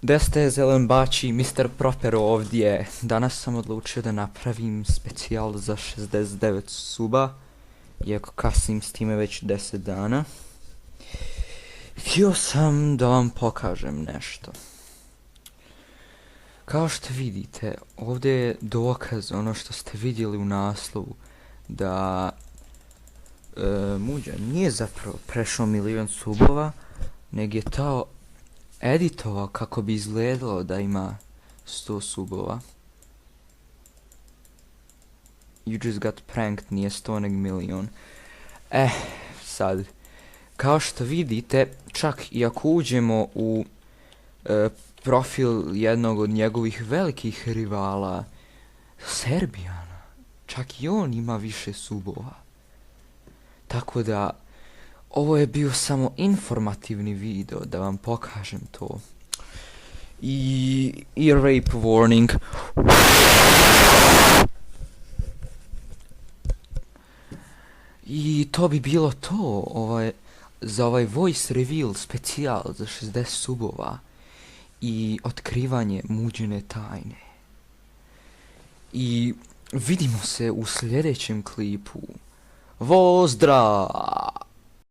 Da ste Zelen Bači, Mr. Proper ovdje. Danas sam odlučio da napravim specijal za 69 suba, iako kasnim s time već 10 dana. Htio sam da vam pokažem nešto. Kao što vidite, ovdje je dokaz ono što ste vidjeli u naslovu, da Muđa nije zapravo prešao 1.000.000 subova, nego je to editovao kako bi izgledalo da ima 100 subova. You just got pranked, nije 100 nego 1.000.000. Sad, kao što vidite, čak i ako uđemo u profil jednog od njegovih velikih rivala, Serbijana, čak i on ima više subova. Tako da, ovo je bio samo informativni video da vam pokažem to. I rape warning. I to bi bilo to, za ovaj voice reveal specijal za 60 subova i otkrivanje Muđine tajne. I vidimo se u sljedećem klipu. Pozdrav!